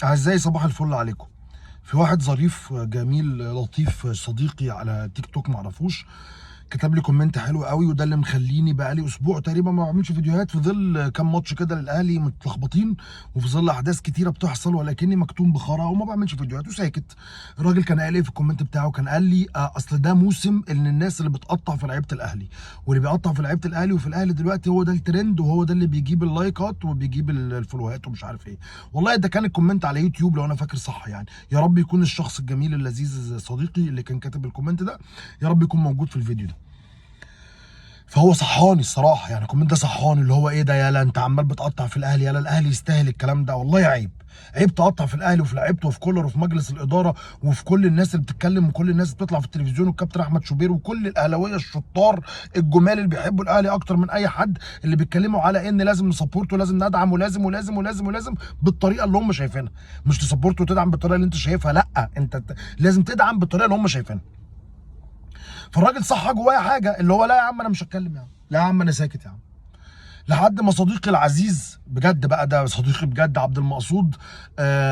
أعزائي، صباح الفل عليكم. في واحد ظريف جميل لطيف صديقي على تيك توك معرفوش كتب لي comment حلو قوي، وده اللي مخليني بقالي اسبوع تقريبا ما بعملش فيديوهات في ظل كام ماتش كده للاهلي متلخبطين، وفي ظل احداث كتيرة بتحصل، ولكني مكتوم بخرا وما بعملش فيديوهات وساكت. الراجل كان قال ايه في ال comment بتاعه؟ كان قال لي اصل ده موسم ان الناس اللي بتقطع في لعيبة الاهلي، واللي بيقطع في لعيبة الاهلي وفي الاهلي دلوقتي هو ده الترند، وهو ده اللي بيجيب اللايكات وبيجيب الفولوهات ومش عارف ايه. والله ده كان ال comment على يوتيوب لو انا فاكر صح يعني. يا رب يكون الشخص الجميل اللذيذ صديقي اللي كان كاتب ال comment ده يا رب يكون موجود في الفيديو ده. فهو صحاني الصراحة، يعني ال comment ده صحاني، اللي هو ايه ده يالا انت عمال بتقطع في الاهلي، يالا الاهلي يستاهل الكلام ده. والله عيب، عيب تقطع في الاهلي وفي لعيبته وفي كولر وفي مجلس الادارة وفي كل الناس اللي بتتكلم وكل الناس اللي بتطلع في التلفزيون والكابتن احمد شوبير وكل الاهلاوية الشطار الجمال اللي بيحبوا الاهلي اكتر من اي حد، اللي بيتكلموا على ان لازم ن support ولازم ندعم ولازم ولازم ولازم ولازم بالطريقة اللي هم شايفينها. مش ت support وتدعم بالطريقة اللي انت شايفها، لا، انت لازم تدعم بالطريقة اللي هم شايفينها. فالراجل صح جوايا حاجة اللي هو لا يا عم انا مش هتكلم يا عم، لا يا عم انا ساكت يا عم، لحد ما صديقي العزيز بجد بقى، ده صديقي بجد عبد المقصود،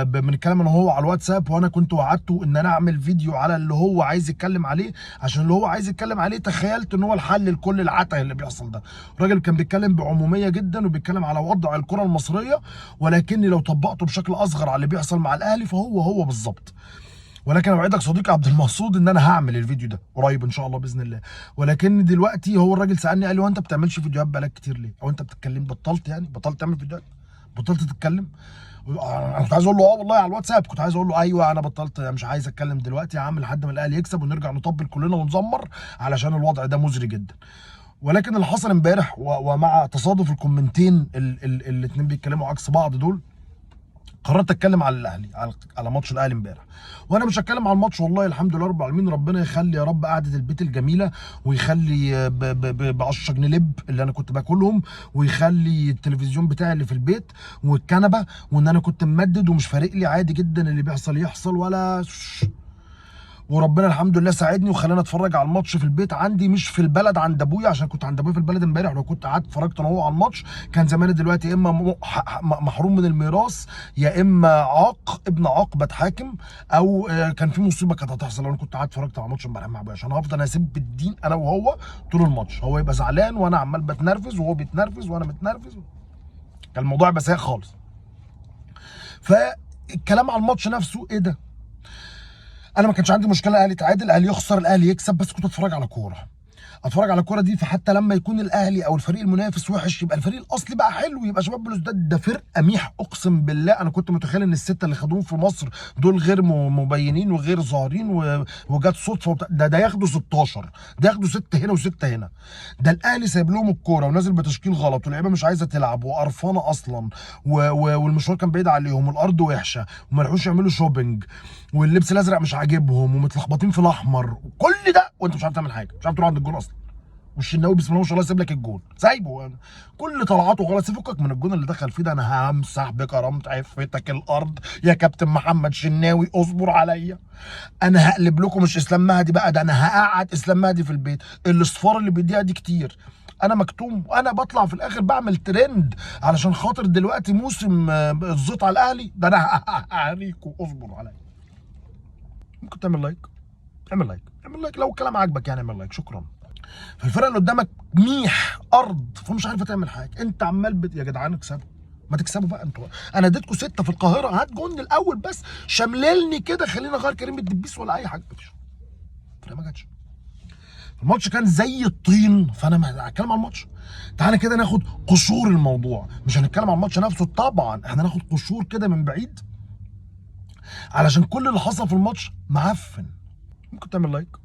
بنتكلم انا وهو على الواتساب، وانا كنت وعدته ان انا اعمل فيديو على اللي هو عايز يتكلم عليه، عشان اللي هو عايز يتكلم عليه تخيلت ان هو الحل لكل العته اللي بيحصل ده. الراجل كان بيتكلم بعموميه جدا وبيتكلم على وضع الكره المصرية، ولكني لو طبقته بشكل اصغر على اللي بيحصل مع الاهلي فهو هو بالظبط. ولكن اوعدك صديقي عبد المقصود ان انا هعمل الفيديو ده قريب ان شاء الله باذن الله. ولكن دلوقتي هو الراجل سالني قال لي هو انت بتعملش فيديوهات بقالك كتير ليه؟ او انت بتتكلم بطلت، يعني بطلت تعمل فيديوهات، بطلت تتكلم؟ انا كنت عايز اقول له اه والله على الواتساب، كنت عايز اقول له ايوه انا بطلت، مش عايز اتكلم دلوقتي يا عم لحد ما الاهلي يكسب ونرجع نطبل كلنا ونزمر، علشان الوضع ده مزري جدا. ولكن اللي حصل امبارح ومع تصادف الكومنتين الاثنين بيتكلموا عكس بعض دول، قررت اتكلم على الاهلي، على ماتش الاهلي امبارح. وانا مش هتكلم على الماتش والله الحمد لله رب العالمين، ربنا يخلي يا رب قعدة البيت الجميلة، ويخلي ب 10 جنيه لب اللي انا كنت باكلهم، ويخلي التلفزيون بتاعي اللي في البيت والكنبه، وان انا كنت ممدد ومش فارق لي، عادي جدا اللي بيحصل يحصل ولا وربنا الحمد لله ساعدني وخلاني اتفرج على الماتش في البيت عندي مش في البلد عند ابويا، عشان كنت عند ابويا في البلد امبارح. لو كنت قعدت اتفرجت انا وهو على الماتش كان زماني دلوقتي اما محروم من الميراث، يا اما عاق ابن عاق بتحاكم، او كان في مصيبة كانت هتحصل لو انا كنت قعدت اتفرجت على الماتش امبارح مع ابويا، عشان هفضل اسب الدين انا وهو طول الماتش، هو يبقى زعلان وانا عمال بتنرفز، وهو بيتنرفز وانا متنرفز، كان الموضوع يبقى سيء خالص. فالكلام على الماتش نفسه ايه ده؟ انا ما كانش عندي مشكلة الاهلي يتعادل، الاهلي يخسر، الاهلي يكسب، بس كنت اتفرج على كورة، اتفرج على الكورة دي. فحتى لما يكون الاهلي او الفريق المنافس وحش يبقى الفريق الاصلي بقى حلو، يبقى شباب بلوزداد ده فرقه ميح. اقسم بالله انا كنت متخيل ان الستة اللي خدوهم في مصر دول غير مبينين وغير ظاهرين وجت صدفة ده ياخدوا 16، ده ياخدوا 6 هنا و6 هنا. ده الاهلي سايب لهم الكورة ونازل بتشكيل غلط، واللعيبة مش عايزه تلعب وقرفانه اصلا، والمشوار كان بعيد عليهم، والارض وحشة وما لحقوش يعملوا shopping، واللبس الازرق مش عاجبهم ومتلخبطين في الاحمر، وكل ده وانت مش عارف تعمل حاجة، مش عارف تروح عند الجون اصلا. والشناوي بسم الله ما شاء الله سايب لك الجون، سايبه كل طلعاته غلط. فكك من الجون اللي دخل فيه ده، انا همسح بكرامة عفتك الارض يا كابتن محمد شناوي، اصبر عليا، انا هقلب لكم مش اسلام مهدي بقى، ده انا هقعد اسلام مهدي في البيت. الاصفار اللي بيديها دي كتير، انا مكتوم وانا بطلع في الاخر بعمل ترند علشان خاطر دلوقتي موسم الزيط على الاهلي ده، انا هوريكم، اصبروا عليا. ممكن تعمل like، اعمل like، اعمل like لو الكلام عاجبك يعني، اعمل like، شكرا. فالفرقه اللي قدامك ميح ارض، فمش عارفه تعمل حاجة، انت عمال يا جدعان اكسبوا، ما تكسبوا بقى انتوا، انا اديتكم 6 في القاهرة، هات جون الاول بس شمللني كده، خلينا اغير كريم الدبيس ولا اي حاجة، مفيش، الفرقة ما جاتش. الماتش كان زي الطين، فانا ما هتكلم عن الماتش. تعالى كده ناخد قشور الموضوع، مش هنتكلم عن الماتش نفسه طبعا، احنا ناخد قشور كده من بعيد، علشان كل اللي حصل في الماتش معفن. ممكن تعمل like،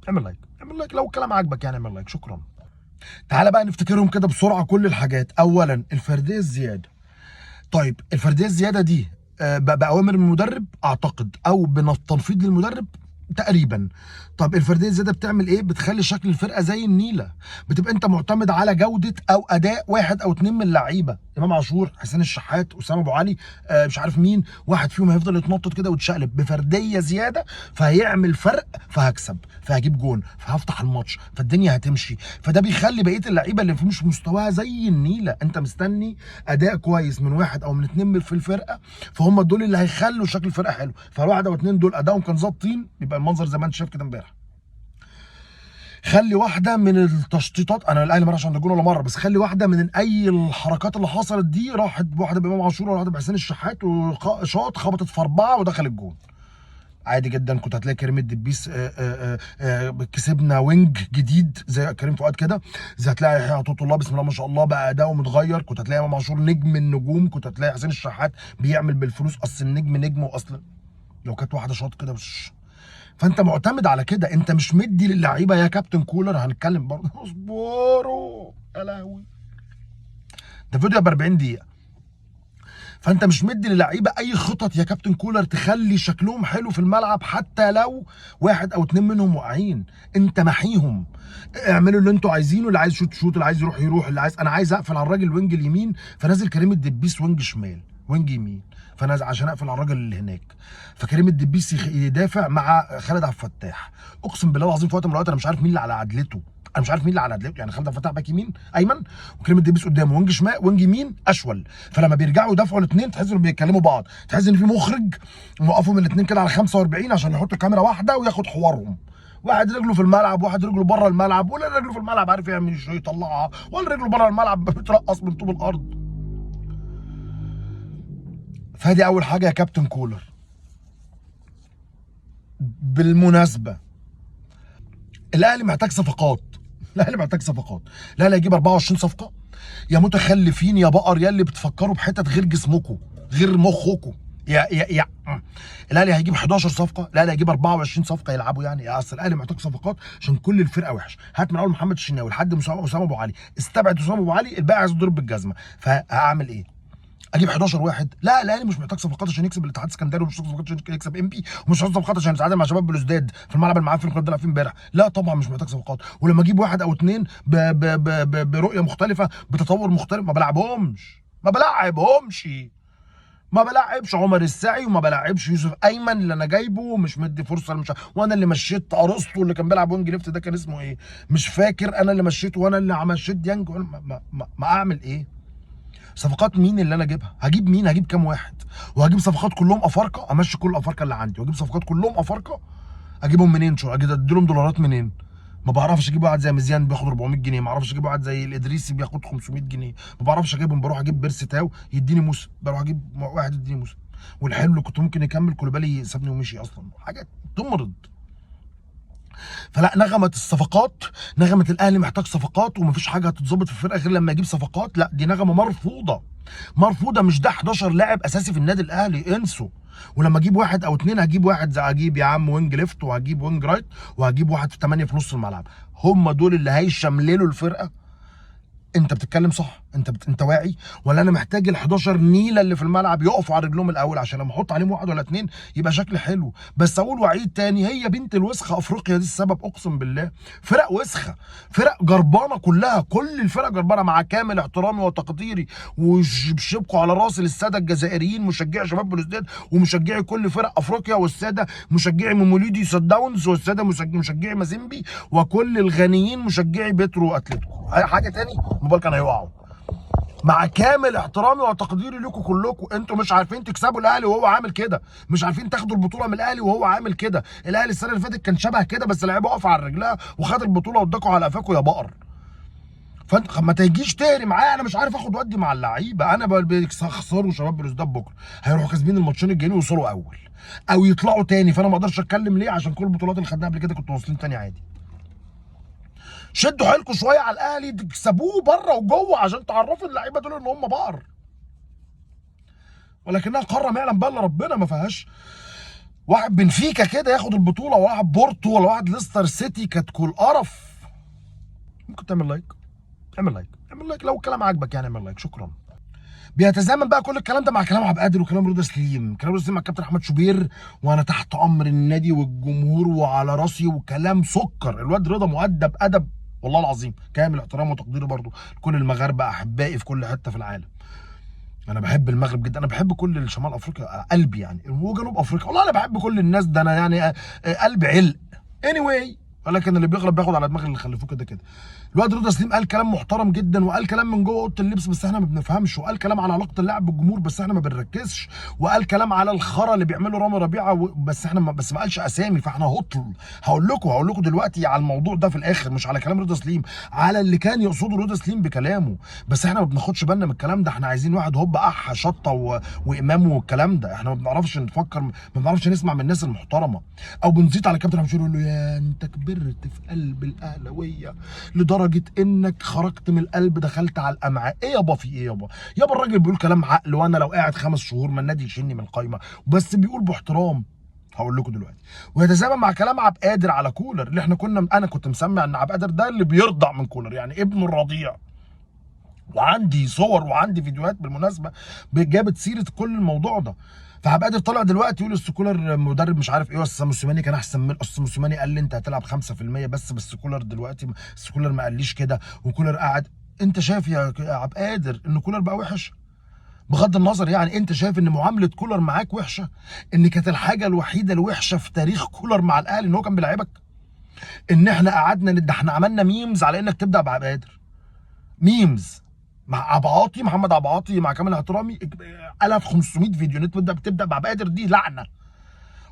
اعمل like، اعمل like لو الكلام عاجبك يعني، اعمل like، شكرا. تعالى بقى نفتكرهم كده بسرعة كل الحاجات. اولا الفردية الزيادة. طيب الفردية الزيادة دي باوامر من المدرب اعتقد، او بالتنفيذ للمدرب تقريبا. طب الفردية الزيادة بتعمل ايه؟ بتخلي شكل الفرقة زي النيله. بتبقى انت معتمد على جوده او اداء واحد او اتنين من اللعيبة، امام عاشور، حسين الشحات، اسامة ابو علي، مش عارف مين، واحد فيهم هيفضل يتنطط كده ويتشقلب بفرديه زيادة، فهيعمل فرق، فهكسب، فهجيب جون، فهفتح الماتش، فالدنيا هتمشي. فده بيخلي بقية اللعيبة اللي مش مستواها زي النيله، انت مستني اداء كويس من واحد او من اتنين في الفرقة، فهم دول اللي هيخلوا شكل الفرقة حلو. فالواحد او اتنين دول ادائهم كان ظابطين، يبقى المنظر زي ما انت شايف كده امبارح. خلي واحدة من التشطيطات، انا الاهلي ما راحش عند الجون ولا مرة، بس خلي واحدة من اي الحركات اللي حصلت دي راحت واحدة بامام عاشور ولا واحدة بحسين الشحات، وشاط خبطت في 4 ودخل الجون عادي جدا. كنت هتلاقي كريم الدبيس كسبنا wing جديد زي كريم فؤاد كده، زي هتلاقي يحيى عطية الله بسم الله ما شاء الله بقى اداؤه متغير، كنت هتلاقي امام عاشور نجم النجوم، كنت هتلاقي حسين الشحات بيعمل بالفلوس، اصل النجم نجم، واصل لو كانت واحدة شاط كده مش. فانت معتمد على كده، انت مش مدي للعيبة يا كابتن كولر. هنتكلم برضه، اصبروا يا لهوي، ده فيديو ب 40 دقيقة. فانت مش مدي للعيبة اي خطط يا كابتن كولر تخلي شكلهم حلو في الملعب، حتى لو واحد او اتنين منهم واقعين، انت محيهم، اعملوا اللي انتوا عايزينه، اللي عايز شوت شوت، اللي عايز يروح يروح، اللي عايز، انا عايز اقفل على الراجل wing اليمين، فنازل كريم الدبيس wing شمال، wing يمين، فانا عشان اقفل على الراجل اللي هناك، فكريم الدبيس يدافع مع خالد عبد الفتاح. اقسم بالله العظيم في وقت من الاوقات انا مش عارف مين اللي على عدلته، انا مش عارف مين اللي على عدلته، يعني خالد عبد الفتاح back يمين ايمن، وكريم الدبيس قدامه wing شمال، wing يمين اشول. فلما بيرجعوا يدافعوا الاثنين تحس انهم بيتكلموا بعض، تحس ان في مخرج موقفهم الاثنين كده على 45 عشان يحط كاميرا واحدة وياخد حوارهم. واحد رجله في الملعب، واحد رجله بره الملعب، ولا رجله في الملعب عارف يعمل شيء يطلعها، ولا رجله بره الملعب بترقص من طوب الارض. فدي اول حاجة يا كابتن كولر. بالمناسبة الاهلي محتاج صفقات، الاهلي محتاج صفقات. الاهلي هيجيب 24 صفقة يا متخلفين يا بقر، يا اللي بتفكروا بحتت غير جسمكم غير مخكم. يا يا يا الاهلي هيجيب 11 صفقة، الاهلي هيجيب 24 صفقة يلعبوا. يعني يا اصل الاهلي محتاج صفقات عشان كل الفرقة وحش. هات من اول محمد الشناوي لحد اسامة ابو علي، استبعد اسامة ابو علي، الباقي عايز يضرب بالجزمه. فهعمل ايه؟ اجيب 11 واحد؟ لا، الاهلي مش محتاج صفقات عشان يكسب الاتحاد السكندري، ومش محتاج صفقات عشان يكسب امبي، ومش محتاج صفقات عشان يتعادل مع شباب بلوزداد في الملعب المعفن اللي كنا بنلعب فيه امبارح. لا طبعا مش محتاج صفقات. ولما اجيب واحد او اتنين ب ب ب ب برؤية مختلفة، بتطور مختلف، ما بلعبهمش، ما بلعبهمش، ما بلعبش عمر السعي، وما بلعبش يوسف ايمن اللي انا جايبه ومش مدي فرصة، مش وانا اللي مشيت ارسطو اللي كان بيلعب wing left، ده كان اسمه ايه مش فاكر، انا اللي مشيته وانا اللي مشيت ديانج. ما اعمل ايه؟ صفقات مين اللي انا اجيبها؟ هجيب مين؟ هجيب كام واحد؟ وهجيب صفقات كلهم افارقه؟ امشي كل الافارقة اللي عندي واجيب صفقات كلهم افارقه؟ اجيبهم منين؟ شو اجيب اديلهم دولارات منين؟ ما بعرفش اجيب واحد زي مزيان بياخد 400 جنيه، ما اعرفش اجيب واحد زي الادريسي بياخد 500 جنيه، ما بعرفش اجيبهم. بروح اجيب بيرسي تاو يديني موسى، بروح اجيب واحد يديني موسى، والحلو اللي كنت ممكن يكمل كولوبالي سابني ومشي اصلا. حاجة تمرض. فلا، نغمة الصفقات، نغمة الاهلي محتاج صفقات ومفيش حاجة هتتظبط في الفرقة غير لما يجيب صفقات، لا دي نغمة مرفوضة مرفوضة. مش ده 11 لاعب اساسي في النادي الاهلي، انسوا. ولما اجيب واحد او اتنين هجيب واحد، هجيب يا عم wing left، وهجيب wing right، وهجيب واحد في 8 في نص الملعب، هم دول اللي هيشمللوا الفرقة. انت بتتكلم صح، انت واعي، ولا انا محتاج ال 11 نيله اللي في الملعب يقفوا على رجلهم الاول عشان لما احط عليهم واحد ولا اتنين يبقى شكل حلو؟ بس اقول وعيد تاني، هي بنت الوسخة افريقيا دي السبب، اقسم بالله. فرق وسخة، فرق جربانه كلها، كل الفرق جربانه، مع كامل احترامي وتقديري وشبكوا على راسي للسادة الجزائريين مشجعي شباب بلوزداد ومشجعي كل فرق افريقيا، والسادة مشجعي مموليدي سان داونز، والسادة مشجعي مازيمبي، وكل الغنيين مشجعي بيترو اتلتيكو. حاجة تاني الموبايل كان هيقعوا. مع كامل احترامي وتقديري لكم كلكم، انتوا مش عارفين تكسبوا الاهلي وهو عامل كده، مش عارفين تاخدوا البطولة من الاهلي وهو عامل كده. الاهلي السنة اللي فاتت كان شبه كده، بس اللعيبة واقفة على رجلها وخد البطولة واداكوا على قفاكوا يا بقر. فانت ما تجيش تهري معايا، انا مش عارف اخد ودي مع اللعيبة. انا بيخسروا شباب بلوزداد بكره، هيروحوا كاسبين الماتشين الجايين ويوصلوا اول او يطلعوا تاني، فانا ما اقدرش اتكلم ليه، عشان كل البطولات اللي خدناها قبل كده كنتوا واصلين تاني عادي. شدوا حيلكم شوية على الاهلي، تكسبوه بره وجوه عشان تعرفوا اللعيبة دول ان هم بقر. ولكنها قارة ما يعلم بها الا ربنا، ما فيهاش واحد بنفيكا كده ياخد البطولة، ولا واحد بورتو، ولا واحد ليستر سيتي. كانت كل قرف. ممكن تعمل like، اعمل like، اعمل like لو الكلام عاجبك يعني، اعمل like. شكرا. بيتزامن بقى كل الكلام ده مع كلام عبد القادر وكلام رضا سليم، كلام رضا سليم مع الكابتن احمد شوبير، وانا تحت امر النادي والجمهور وعلى راسي، وكلام سكر. الواد رضا مؤدب ادب والله العظيم، كامل احترامه وتقديري برضه لكل المغاربة احبائي في كل حتة في العالم. انا بحب المغرب جدا، انا بحب كل شمال افريقيا قلبي يعني، وجنوب افريقيا، والله انا بحب كل الناس ده، انا يعني قلبي علق anyway. ولكن اللي بيغلط بياخد على دماغ اللي خلفوه كده كده. الواد رضا سليم قال كلام محترم جدا، وقال كلام من جوه اوضة اللبس بس احنا ما بنفهمش، وقال كلام على علاقة اللاعب بالجمهور بس احنا ما بنركزش، وقال كلام على الخرا اللي بيعمله رامي ربيعة بس احنا ما قالش اسامي، فاحنا هطل. هقول لكم دلوقتي على الموضوع ده في الاخر، مش على كلام رضا سليم، على اللي كان يقصده رضا سليم بكلامه، بس احنا ما بناخدش بالنا من الكلام ده. احنا عايزين واحد هوب اح شطه وامام والكلام ده، احنا ما بنعرفش نفكر، ما بنعرفش نسمع من الناس المحترمة، او بنزيط على كابتن احمد شوبير يقول له يا انت كبرت في قلب الاهلاوية لدرجة انك خرجت من القلب دخلت على الامعاء. ايه يابا، في ايه يابا؟ يابا الراجل بيقول كلام عقل، وانا لو قاعد 5 شهور ما النادي يشيلني من القايمة، بس بيقول باحترام. هقول لكم دلوقتي. ويتزامن مع كلام عبد القادر على كولر، اللي احنا كنا، انا كنت مسمع ان عبد القادر ده اللي بيرضع من كولر، يعني ابنه الرضيع، وعندي صور وعندي فيديوهات بالمناسبة جابت سيره كل الموضوع ده. فعبد القادر طلع دلوقتي يقول اصل كولر مدرب مش عارف ايه، اصل موسيماني كان احسن من، اصل موسيماني قال لي انت هتلعب 5% بس كولر دلوقتي، بس كولر ما قاليش كده، وكولر قعد. انت شايف يا عبد القادر ان كولر بقى وحش؟ بغض النظر يعني، انت شايف ان معاملة كولر معاك وحشة؟ ان كانت الحاجة الوحيدة الوحشة في تاريخ كولر مع الاهلي ان هو كان بيلعبك؟ ان احنا قعدنا ده احنا عملنا memes على انك تبدا بعبد القادر، memes مع عبعاطي، محمد عبعاطي مع كامل احترامي قالها في 500 فيديو، انت بتبدا بعبد القادر دي لعنه،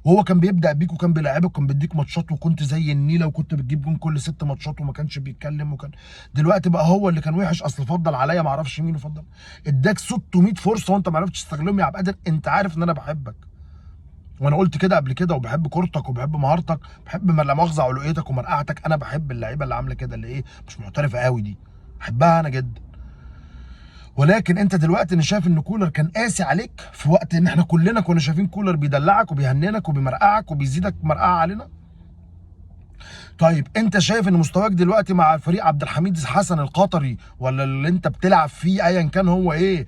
وهو كان بيبدا بيك وكان بيلعبك وكان بيديك ماتشات، وكنت زي النيله وكنت بتجيب جون كل 6 ماتشات وما كانش بيتكلم، وكان دلوقتي بقى هو اللي كان وحش، اصل فضل عليا ما اعرفش مين، وفضل اداك 600 فرصة وانت ما عرفتش تستغلهم يا عبد القادر. انت عارف ان انا بحبك، وانا قلت كده قبل كده، وبحب كورتك وبحب مهارتك، بحب لا مؤاخذة علوقيتك ومرقعتك، انا بحب اللعيبة اللي عامله كده، اللي ايه مش محترفه قوي دي، بحبها انا جدا. ولكن انت دلوقتي انا شايف ان كولر كان قاسي عليك في وقت ان احنا كلنا كنا شايفين كولر بيدلعك وبيهننك وبيمرقعك وبيزيدك مرقعه علينا. طيب انت شايف ان مستواك دلوقتي مع فريق عبد الحميد حسن القطري ولا اللي انت بتلعب فيه ايا كان هو ايه،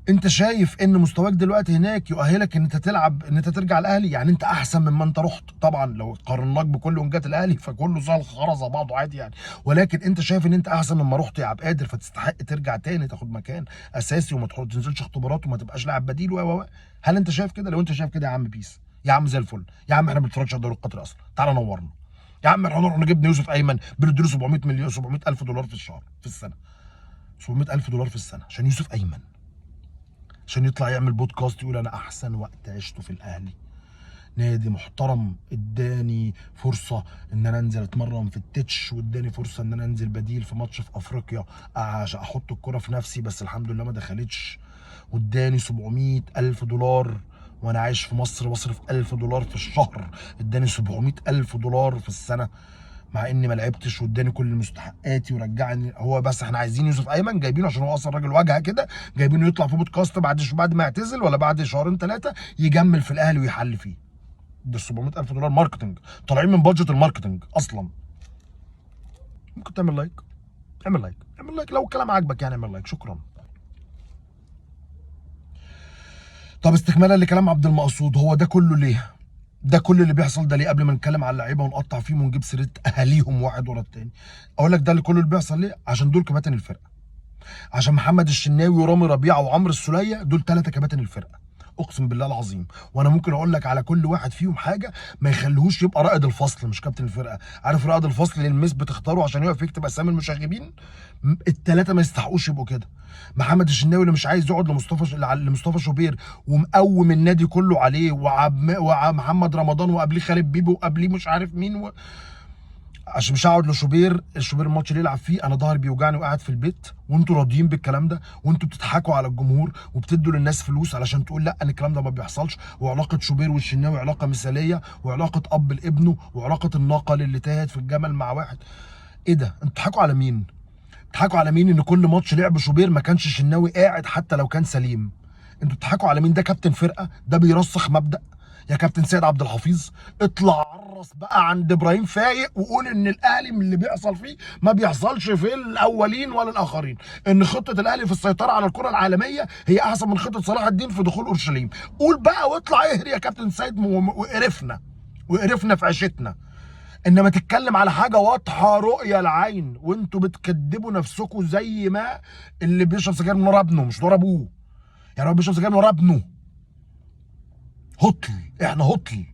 انت شايف ان مستواك دلوقتي هناك يؤهلك ان انت تلعب، ان انت ترجع الاهلي؟ يعني انت احسن مما انت رحت، طبعا لو قارناك بكل ونجات الاهلي فكله زي الخرزه بعضه عادي يعني، ولكن انت شايف ان انت احسن مما رحت يا عبد القادر، فتستحق ترجع تاني تاخد مكان اساسي وما تنزلش اختبارات وما تبقاش لاعب بديل و هل انت شايف كده؟ لو انت شايف كده يا عم peace يا عم، زي الفل يا عم، احنا ما بنتفرجش على الدوري القطري اصلا، تعالى نورنا يا عم. احنا نروح نجيب يوسف ايمن بنديله 700 مليون، 700 الف دولار في الشهر، في السنة، 700 الف دولار في السنة عشان يوسف ايمن، عشان يطلع يعمل بودكاست يقول انا احسن وقت عشته في الاهلي، نادي محترم اداني فرصة ان انا انزل اتمرن في التتش، واداني فرصة ان انا انزل بديل في ماتش في افريقيا عشان احط الكره في نفسي، بس الحمد لله ما دخلتش، واداني 700 الف دولار وانا عايش في مصر بصرف 1000 دولار في الشهر، اداني 700 الف دولار في السنة مع اني ما لعبتش، واداني كل مستحقاتي ورجعني. هو بس احنا عايزين يوسف ايمن، جايبينه عشان هو اصلا راجل واجهه كده، جايبينه يطلع في بودكاست بعد ما يعتزل ولا بعد شهرين 3 يجمل في الاهلي ويحل فيه. ده 700 الف دولار marketing، طالعين من budget ال marketing اصلا. ممكن تعمل like، اعمل like، اعمل like لو الكلام عاجبك يعني، اعمل like، شكرا. طب استكمالا لكلام عبد المقصود، هو ده كله ليه؟ ده كل اللي بيحصل ده ليه؟ قبل ما نتكلم على اللعيبة ونقطع فيهم ونجيب سيره اهاليهم واحد ورا التاني، اقول لك ده اللي كله اللي بيحصل ليه؟ عشان دول كباتن الفرقة، عشان محمد الشناوي ورامي ربيعة وعمرو السوليه دول 3 كباتن الفرقة، اقسم بالله العظيم. وانا ممكن اقول لك على كل واحد فيهم حاجة ما يخليهوش يبقى رائد الفصل مش كابتن الفرقة. عارف رائد الفصل اللي المس بتختاره عشان يقف يكتب اسامي المشاغبين؟ الثلاثة ما يستحقوش يبقوا كده. محمد الشناوي اللي مش عايز يقعد لمصطفى شوبير ومقوم النادي كله عليه، ومحمد رمضان وقبليه خالد بيبو وقبليه مش عارف مين عشان مش هقعد لشوبير، شوبير الماتش اللي يلعب فيه انا ظهري بيوجعني وقاعد في البيت، وانتوا راضيين بالكلام ده، وانتوا بتضحكوا على الجمهور وبتدوا للناس فلوس علشان تقول لا ان الكلام ده ما بيحصلش. وعلاقة شوبير والشناوي علاقة مثاليه، وعلاقة اب لابنه، وعلاقة الناقة اللي تاهت في الجمل مع واحد. ايه ده؟ انتوا بتضحكوا على مين؟ بتضحكوا على مين ان كل ماتش لعب شوبير ما كانش الشناوي قاعد حتى لو كان سليم؟ انتوا بتضحكوا على مين؟ ده كابتن فرقه، ده بيرسخ مبدأ. يا كابتن سيد عبد الحفيظ، اطلع عرس بقى عند ابراهيم فايق وقول ان الاهلي من اللي بيحصل فيه ما بيحصلش في الاولين ولا الاخرين، ان خطه الاهلي في السيطرة على الكره العالمية هي احسن من خطه صلاح الدين في دخول اورشليم. قول بقى واطلع اهري يا كابتن سيد، وقرفنا وقرفنا في عيشتنا. انما تتكلم على حاجة واضحة رؤية العين وانتوا بتكذبوا نفسكم زي ما اللي بيشرب سجاير من ورا ابنه مش ورا ابوه. يعني هو بيشرب سجاير من ورا ابنه. هطل، احنا هطل،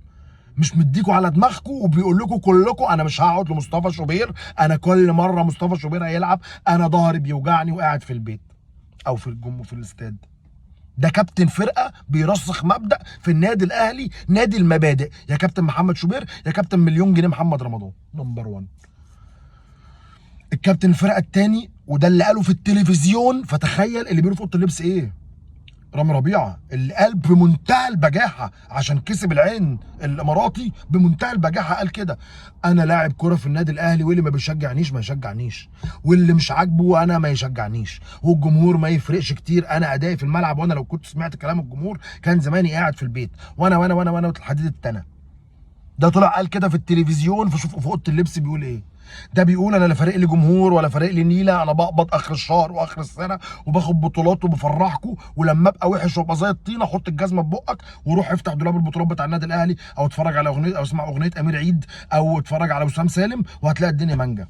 مش مديكوا على دماغكم وبيقول لكم كلكم انا مش هقعد لمصطفى شوبير، انا كل مرة مصطفى شوبير هيلعب انا ظهري بيوجعني وقاعد في البيت او في الجم في الاستاد. ده كابتن فرقه بيرسخ مبدا في النادي الاهلي، نادي المبادئ. يا كابتن محمد شوبير، يا كابتن مليون جنيه محمد رمضان، number 1. الكابتن الفرقة الثاني، وده اللي قاله في التلفزيون، فتخيل اللي بيقوله في اوضة اللبس ايه؟ رامي ربيعة اللي قال بمنتهى البجاحة عشان كسب العين الاماراتي، بمنتهى البجاحة قال كده: انا لاعب كره في النادي الاهلي، واللي ما بيشجعنيش ما يشجعنيش، واللي مش عاجبه انا ما يشجعنيش، والجمهور ما يفرقش كتير، انا ادائي في الملعب، وانا لو كنت سمعت كلام الجمهور كان زماني قاعد في البيت، وانا وانا وانا وانا الحديد التاني. ده طلع قال كده في التلفزيون، فشوفوا في اوضة اللبس بيقول ايه. ده بيقول انا لا فارق لي جمهور ولا فارق لي نيله، انا بقبض اخر الشهر واخر السنة وباخد بطولات وبفرحكم، ولما ابقى وحش وابقى زي الطينه حط الجزمة في بقك وروح افتح دولاب البطولات بتاع النادي الاهلي، او اتفرج على اغنية، او اسمع اغنية امير عيد، او اتفرج على وسام سالم، وهتلاقي الدنيا مانجا.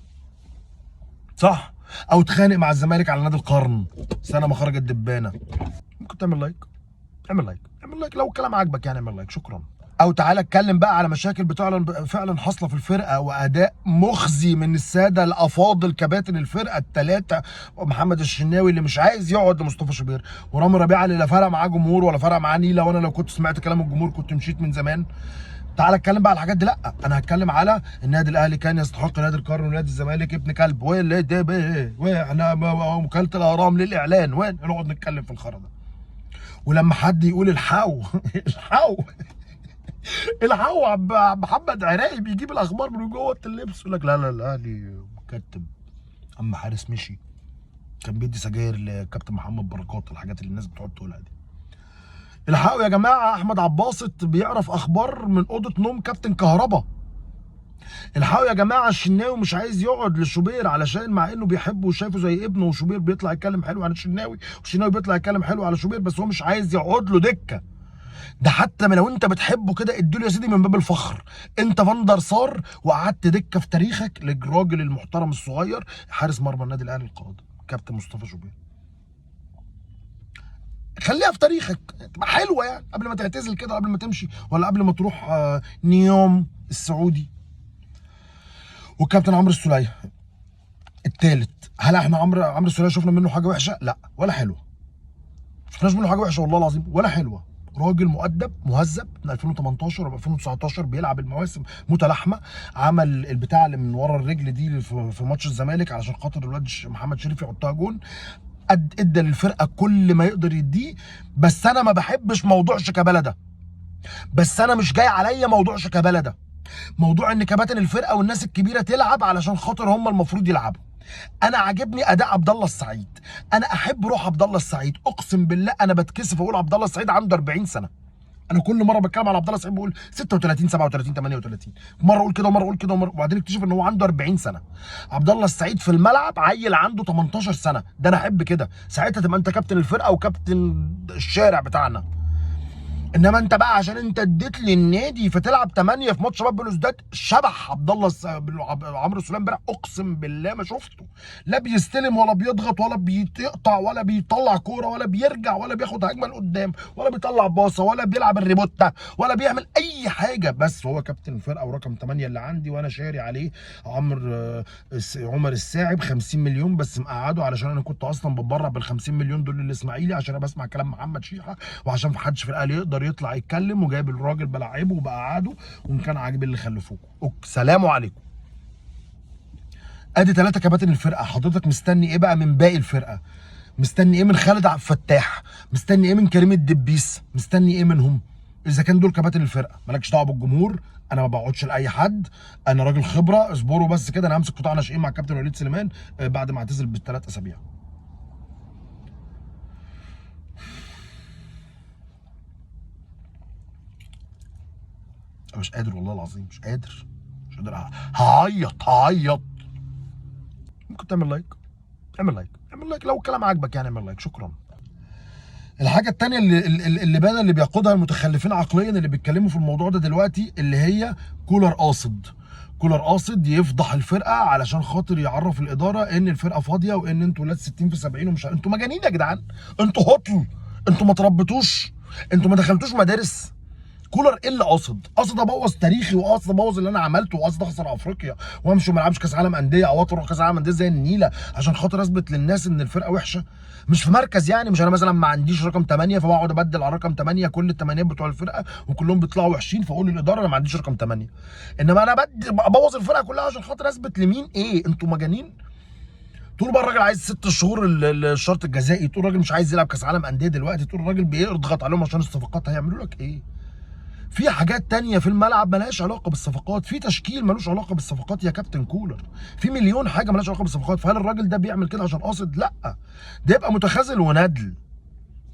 صح؟ او اتخانق مع الزمالك على نادي القرن سنة ما خرجت دبانه. ممكن تعمل like، اعمل like، اعمل like لو الكلام عاجبك يعني، اعمل like، شكرا. او تعالى اتكلم بقى على مشاكل بتعلن فعلا حاصله في الفرقة، واداء مخزي من السادة الافاضل كباتن الفرقة الثلاثة، محمد الشناوي اللي مش عايز يقعد لمصطفى شوبير، ورامي ربيعة اللي لا فرق معاه جمهور ولا فرق معاه نيله، وانا لو كنت سمعت كلام الجمهور كنت مشيت من زمان. تعالى اتكلم بقى على الحاجات دي. لا، انا هتكلم على النادي الاهلي كان يستحق نادي القرن، ونادي الزمالك ابن كلب، واللي ده واحنا وكالة الاهرام للاعلان، وين نقعد نتكلم في الخرا ده. ولما حد يقول الحقوا الحقوا الحقوا محمد عراقي بيجيب الاخبار من جوه اللبس، يقول لك لا لا الاهلي مكتب، اما حارس مشي كان بيدي سجاير لكابتن محمد بركات، الحاجات اللي الناس بتقعد تقولها دي. الحقوا يا جماعة، احمد عباسط بيعرف اخبار من اوضة نوم كابتن كهربا. الحقوا يا جماعة، الشناوي مش عايز يقعد لشوبير علشان مع انه بيحبه وشايفه زي ابنه، وشوبير بيطلع يتكلم حلو عن الشناوي، والشناوي بيطلع يتكلم حلو على شوبير، بس هو مش عايز يقعد له دكه. ده حتى لو انت بتحبه كده اديله يا سيدي من باب الفخر، انت فاندر سار وقعدت دكه في تاريخك للراجل المحترم الصغير حارس مرمى النادي الاهلي القادم كابتن مصطفى شوبير. خليها في تاريخك تبقى حلوة يعني، قبل ما تعتزل كده، قبل ما تمشي، ولا قبل ما تروح نيوم السعودي. والكابتن عمرو السوليه الثالث، هل احنا عمرو السوليه شفنا منه حاجة وحشة؟ لا، ولا حلوة. شفناش منه حاجة وحشة والله العظيم، ولا حلوة. راجل مؤدب مهذب من 2018 و 2019 بيلعب المواسم متلاحمه، عمل البتاع اللي من ورا الرجل دي في ماتش الزمالك علشان خاطر الواد محمد شريف يحطها جون. ادى للفرقة كل ما يقدر يديه. بس انا ما بحبش موضوع شيكابالا ده، بس انا مش جاي عليا موضوع شيكابالا ده، موضوع ان كباتن الفرقة والناس الكبيرة تلعب علشان خاطر هم المفروض يلعبوا. انا عاجبني اداء عبد الله السعيد، انا احب روح عبد الله السعيد، اقسم بالله انا بتكسف اقول عبد الله السعيد عنده 40 سنة. انا كل مرة بتكلم على عبد الله السعيد بقول 36 37 38، مرة اقول كده ومرة اقول كده ومرة، وبعدين اكتشف ان هو عنده 40 سنة. عبد الله السعيد في الملعب عيل عنده 18 سنة، ده انا احب كده، ساعتها تبقى انت كابتن الفرقة وكابتن الشارع بتاعنا. انما انت بقى عشان انت اديت لي النادي فتلعب 8 في ماتش شباب بلوزداد، شبح عبد الله عمرو السوليه امبارح اقسم بالله ما شفته، لا بيستلم ولا بيضغط ولا بيقطع ولا بيطلع كورة ولا بيرجع ولا بياخد هجمة لقدام ولا بيطلع باصة ولا بيلعب الريبوتا ولا بيعمل اي حاجة. بس هو كابتن الفرقة ورقم 8 اللي عندي، وانا شاري عليه عمر الساعي ب 50 مليون بس، مقعده علشان انا كنت اصلا بتبرع بال 50 مليون دول للاسماعيلي عشان انا بسمع كلام محمد شيحه، وعشان ما حدش في الاهلي يقدر يطلع يتكلم، وجايب الراجل بلعبه وبقعده، وان كان عاجب اللي خلفوكوا. سلام عليكم. ادي 3 كباتن الفرقة. حضرتك مستني ايه بقى من باقي الفرقة؟ مستني ايه من خالد عبد الفتاح؟ مستني ايه من كريم الدبيس؟ مستني ايه منهم؟ اذا كان دول كباتن الفرقة، مالكش دعوه بالجمهور، انا ما بقعدش لاي حد، انا راجل خبره، اصبروا بس كده، انا همسك قطاع ناشئين مع كابتن وليد سليمان بعد ما اعتزل ب3 اسابيع. انا مش قادر والله العظيم، مش قادر، مش قادر، هعيط هعيط. ممكن تعمل like، اعمل like، اعمل like لو الكلام عاجبك يعني، اعمل like، شكرا. الحاجة الثانية اللي بان اللي بيقودها المتخلفين عقليا اللي بيتكلموا في الموضوع ده دلوقتي، اللي هي كولر قاصد، كولر قاصد يفضح الفرقة علشان خاطر يعرف الادارة ان الفرقة فاضية وان انتوا ولاد 60 في 70 ومش انتوا مجانين يا جدعان، انتوا هطل، انتوا ما تربيتوش، انتوا ما دخلتوش مدارس. كولر ايه اللي قاصد؟ قاصد ابوظ تاريخي، وقاصد ابوظ اللي انا عملته، وقاصد اخسر افريقيا وامشي وما العبش كاس عالم اندية، او اروح كاس عالم اندية زي النيله عشان خاطر اثبت للناس ان الفرقة وحشة. مش في مركز يعني، مش انا مثلا ما عنديش رقم 8 فبقعد ابدل على رقم 8 كل الثمانيات بتوع الفرقة وكلهم بيطلعوا وحشين فاقول للادارة انا ما عنديش رقم 8، انما انا ابوظ الفرقة كلها عشان خاطر اثبت لمين ايه؟ انتوا مجانين؟ طول بقى الراجل عايز 6 شهور الشرط الجزائي، طول الراجل مش عايز يلعب كاس عالم اندية دلوقتي، طول الراجل بيضغط عليهم عشان الصفقات، هيعملوا لك ايه؟ في حاجات تانية في الملعب ملهاش علاقة بالصفقات، في تشكيل ملوش علاقة بالصفقات يا كابتن كولر، في مليون حاجة ملهاش علاقة بالصفقات. فهل الراجل ده بيعمل كده عشان قاصد؟ لا، ده يبقى متخاذل وندل،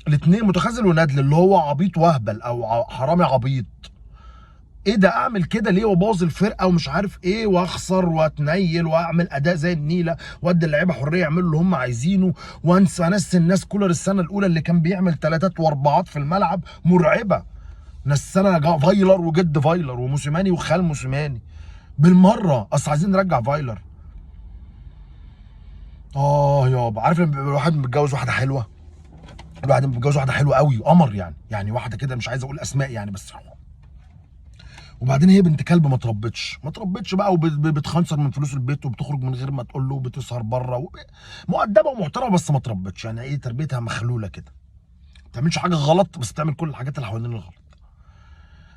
الاثنين، متخاذل وندل، اللي هو عبيط وهبل او حرامي عبيط. ايه ده اعمل كده ليه وابوظ الفرقة ومش عارف ايه واخسر واتنيل واعمل اداء زي النيله وادي اللعيبة حرية يعملوا اللي هم عايزينه، وانسى انسى الناس كولر السنة الاولى اللي كان بيعمل ثلاثات واربعات في الملعب مرعبة، نسانا فايلر وجد فايلر وموسيماني وخال موسيماني بالمرة، اصل عايزين نرجع فايلر. يابا، عارف لما بيبقى الواحد متجوز واحدة حلوة، الواحد متجوز واحدة حلوة قوي قمر يعني، يعني واحدة كده مش عايز اقول اسماء يعني، بس وبعدين هي بنت كلب ما تربتش، ما تربتش بقى، وبتخنصر من فلوس البيت وبتخرج من غير ما تقول له وبتسهر بره، مؤدبة ومحترمه بس ما تربتش، يعني ايه تربيتها مخلوله كده، ما بتعملش حاجة غلط بس بتعمل كل الحاجات اللي حوالين الغلط.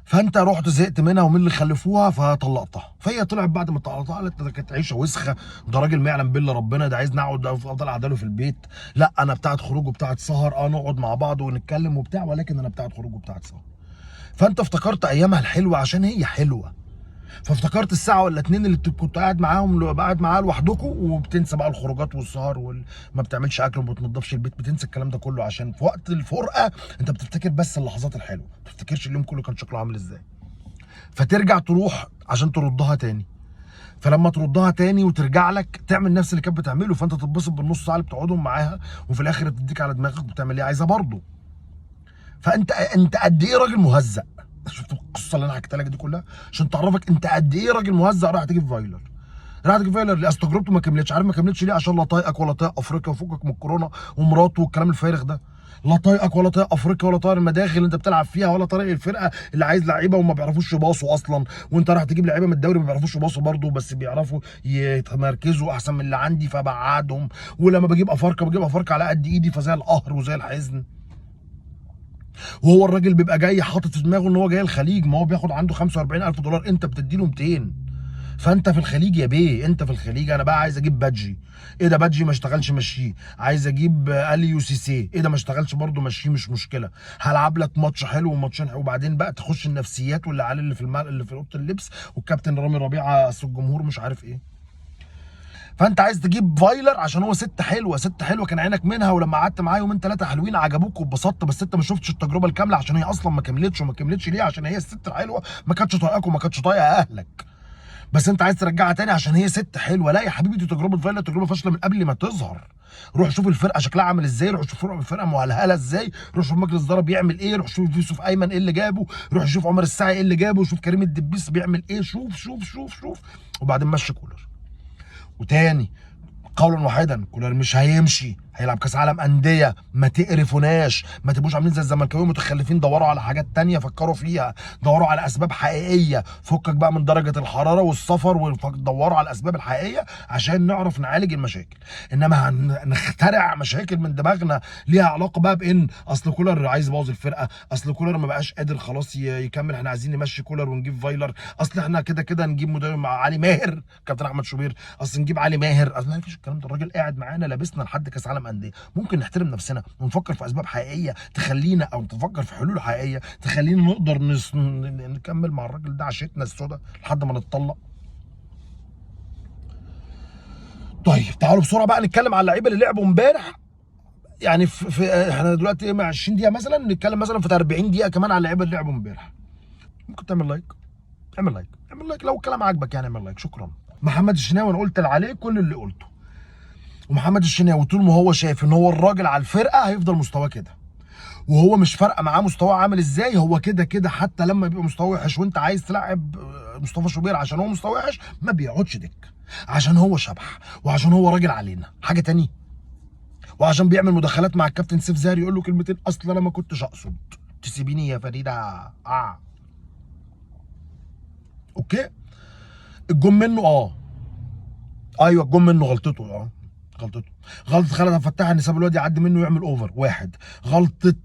فانت رحت زهقت منها ومن اللي خلفوها فطلقتها، فهي طلعت بعد ما طلقتها قالت ده كانت عيشه وسخة، ده راجل ما يعلم بالله ربنا، ده عايز نقعد افضل قاعدة له في البيت، لا انا بتاعت خروج وبتاعت سهر، نقعد مع بعض ونتكلم وبتاع، ولكن انا بتاعت خروج وبتاعت سهر. فانت افتكرت ايامها الحلوة عشان هي حلوة، فافتكرت الساعة ولا اتنين اللي كنت قاعد معاهم، قاعد معاها لوحدكم، وبتنسى بقى الخروجات والسهر وما بتعملش اكل وما بتنضفش البيت، بتنسى الكلام ده كله عشان في وقت الفرقة انت بتفتكر بس اللحظات الحلوة، ما بتفتكرش اليوم كله كان شكله عامل ازاي. فترجع تروح عشان تردها تاني، فلما تردها تاني وترجع لك تعمل نفس اللي كانت بتعمله، فانت تتبسط بالنص ساعة اللي بتقعدهم معاها، وفي الاخر تديك على دماغك وبتعمل ايه عايزه برضه. فانت انت قد ايه راجل مهزأ؟ شفت القصة اللي انا حكيتها لك دي كلها عشان تعرفك انت قد ايه راجل مهزأ. راح تجيب فايلر، راح تجيب فايلر ليه؟ اصل تجربته ما كملتش. عارف ما كملتش ليه؟ عشان لا طايقك ولا طايق افريقيا وفكك من الكورونا ومراته والكلام الفارغ ده، لا طايقك ولا طايق افريقيا ولا طايق المداخل اللي انت بتلعب فيها ولا طريق الفرقة اللي عايز لعيبة وما بيعرفوش يباصوا اصلا، وانت راح تجيب لعيبة من الدوري ما بيعرفوش يباصوا برضه، بس بيعرفوا يتمركزوا احسن من اللي عندي فبعدهم، ولما بجيب افارقه بجيب افارقه على قد ايدي فزي القهر وزي الحزن. وهو الراجل بيبقى جاي حاطط في دماغه ان هو جاي الخليج، ما هو بياخد عنده 45,000 دولار، انت بتديله 200، فانت في الخليج يا بيه، انت في الخليج. انا بقى عايز اجيب بادجي، ايه ده بادجي ما اشتغلش مشيه، عايز اجيب اليو سي سي، ايه ده ما اشتغلش برده مشيه، مش مشكلة، هلعب لك ماتش حلو وماتشين حلو. وبعدين بقى تخش النفسيات واللي على اللي في اللي في اوضة اللبس والكابتن رامي ربيعة اصل الجمهور مش عارف ايه. فانت عايز تجيب فايلر عشان هو ست حلوة، ست حلوة كان عينك منها، ولما قعدت معاه يومين ثلاثة حلوين عجبوك واتبسطت، بس انت ما شفتش التجربة الكاملة عشان هي اصلا ما كملتش. وما كملتش ليه؟ عشان هي الست الحلوة ما كانتش طايقاك وما كانتش طايقة اهلك، بس انت عايز ترجعها تاني عشان هي ست حلوة. لا يا حبيبي، دي تجربه فايلر تجربه فاشلة من قبل ما تظهر. روح شوف الفرقة شكلها عامل ازاي، روح شوف الفرقة مهلهله ازاي، روح شوف مجلس الادارة بيعمل ايه، روح شوف يوسف ايمن ايه اللي جابه، روح شوف عمر الساعي ايه اللي جابه، شوف كريم الدبيس بيعمل ايه، شوف شوف شوف شوف، وبعدين مشي كولر. وتاني قولا واحدا، كولر مش هيمشي، هيلعب كاس عالم اندية. ما تقرفوناش، ما تبقوش عاملين زي الزملكاويه متخلفين، دوروا على حاجات تانية فكروا فيها، دوروا على اسباب حقيقية، فكك بقى من درجه الحرارة والسفر، ودوروا على الاسباب الحقيقية عشان نعرف نعالج المشاكل. انما هنخترع مشاكل من دماغنا ليها علاقة بقى بان اصل كولر عايز يبوظ الفرقة، اصل كولر ما بقاش قادر خلاص يكمل، احنا عايزين نمشي كولر ونجيب فايلر، اصل احنا كده كده نجيب مدرب مع علي ماهر كابتن احمد شوبير، اصل نجيب علي ماهر، اصل ما فيش الكلام ده. الراجل قاعد معانا لابسنا لحد كاس عالم اندية. ممكن نحترم نفسنا ونفكر في اسباب حقيقية تخلينا، او نفكر في حلول حقيقية تخلينا نقدر نكمل مع الراجل ده عشتنا السوداء لحد ما نتطلق. طيب تعالوا بسرعة بقى نتكلم على اللعيبة اللي لعبوا امبارح. يعني في احنا دلوقتي مع 20 دقيقة مثلا، نتكلم مثلا في 40 دقيقة كمان على اللعيبة اللي لعبوا امبارح. ممكن تعمل like، اعمل like، اعمل like لو الكلام عاجبك يعني، اعمل like. شكرا. محمد الشناوي انا قلت اللي عليه، كل اللي قلته. ومحمد الشناوي طول ما هو شايف ان هو الراجل على الفرقة هيفضل مستواه كده، وهو مش فارقه معاه مستواه عامل ازاي، هو كده كده. حتى لما بيبقى مستواه وحش وانت عايز تلعب مصطفى شوبير عشان هو مستواه وحش، ما بيقعدش دك، عشان هو شبح وعشان هو راجل علينا. حاجة تانية، وعشان بيعمل مداخلات مع الكابتن سيف زاهر يقول له كلمتين، اصل انا ما كنتش اقصد تسيبيني يا فريدة. okay، الجون منه، ايوه الجون منه، غلطته، غلطته، غلطه خالد عبد الفتاح ان ساب الواد يعدي منه ويعمل over، واحد. غلطه